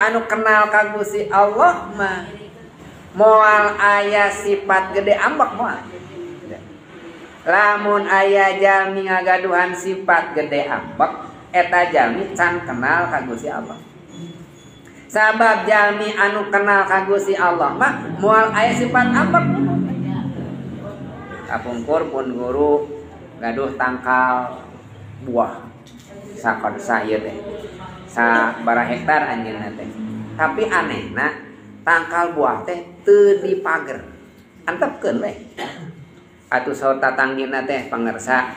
Anu kenal ka Gusti Allah mah moal aya sifat gede ambek moal. Lamun aya jalmi ngagaduhan sifat gede ambek, eta jalmi can kenal ka Gusti Allah. Sabab jalmi anu kenal ka Gusti Allah mah moal aya sifat ambek. Kapungkur pun guru gaduh tangkal buah sakon sa ieu teh. Sabaraha hektar anjeunna teh. Tapi anehna tangkal buah teh teu dipager. Antepkeun we. Atuh saur tatanggina teh pangersa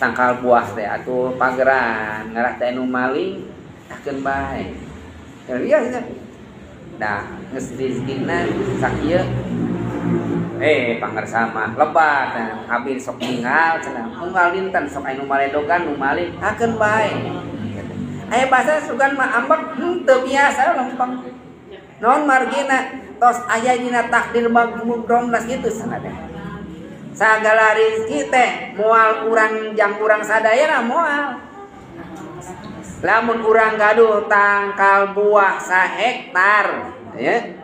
tangkal buah teh atuh pageran ngarah teh nu maling takeun bae. Iya nya. Dah geus rezekina sakieu pangersa mah lebat abdi sok ninggal cenah unggal dinten sok aya nu maledogan nu maling takeun bae. Aya basa sugan mah ambek henteu biasa lempeng. Naon margina tos aya dina takdir mubrom-nas kitu cenah teh. Sagala rezeki teh moal urang jang urang sadayana moal. Lamun urang gaduh tangkal buah sahektar ya.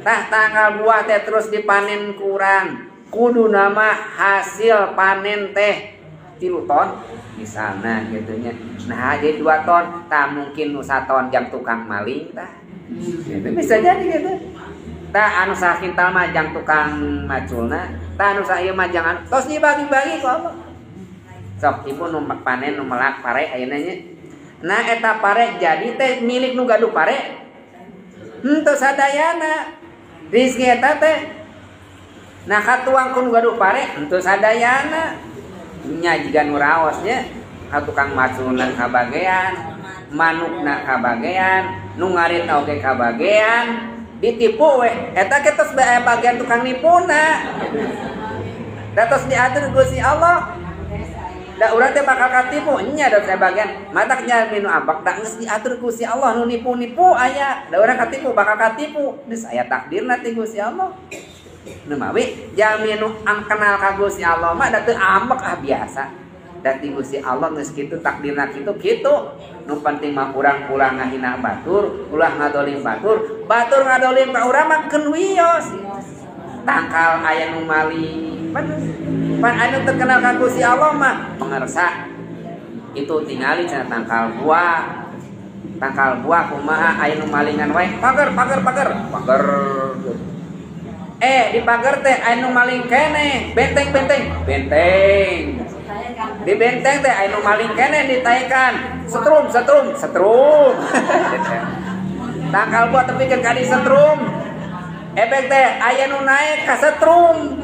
Tah tangkal buah teh terus dipanen kurang. Kudu nama hasil panen teh 3 ton misalna gitu nya. Nah jadi 2 ton, tah mungkin nu 1 ton jang tukang maling tah. Gitu, bisa jadi gitu. Tah anu sakintal mah jang tukang maculna, tah anu sa ieu mah jang anu tos dibagi-bagi ku Allah. Sok ibu nu panen nu melak pare ayeuna nya. Nah eta pare jadi teh milik nu gaduh pare. Henteu sadayana. Rizki eta teh nah katuang ku nu gaduh pare henteu sadayana. Nya jiga nu raos nya ka tukang maculna kabagean, manukna kabagean, nu ngaritna oge kabagean. Ditipu weh, eta ge tos bae bagian tukang nipuna. Da tos diatur Gusti Allah. Da urang teh bakal katipu nya da tos bagian matak nya minu ambek da geus diatur Gusti Allah nu nipu-nipu aya. Da urang katipu bakal katipu. Geus aya takdirna ti Gusti Allah. Nu mawi jalmi nu kenal ka Gusti Allah mah da teu ambek ah biasa. Da ti Gusti Allah geus kitu takdirna kitu kitu. Nu penting mah urang ulah ngahina batur, ulah ngadolim batur, batur ngadolim ka urang mah keun wios. Tangkal aya nu maling. Pan anu teu kenal ka Gusti Allah mah pangersa. Itu tingali cenah tangkal buah. Tangkal buah kumaha aya nu malingan wae, pager pager pager, pager. Di pager teh aya nu maling keneh, benteng benteng, benteng. Di benteng teh aya nu maling keneh ditaekan, setrum setrum setrum. Tangkal buah tepikeun ka di setrum. Ebek teh aya nu naek ka setrum.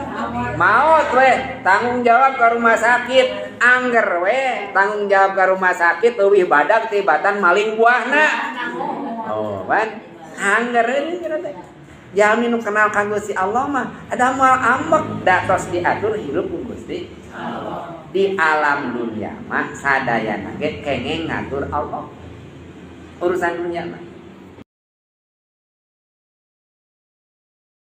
Maot we, tanggung jawab ka rumah sakit, angger we, tanggung jawab ka rumah sakit leuwih badag tibatan maling buahna. Oh, pan angger euy teh. Jalmi nu kenal ka Gusti Allah mah ada moal ambek da tos diatur hirup ku Gusti Allah. Di alam dunia mah sadayana ge kengeng ngatur Allah. Urusan dunia mah.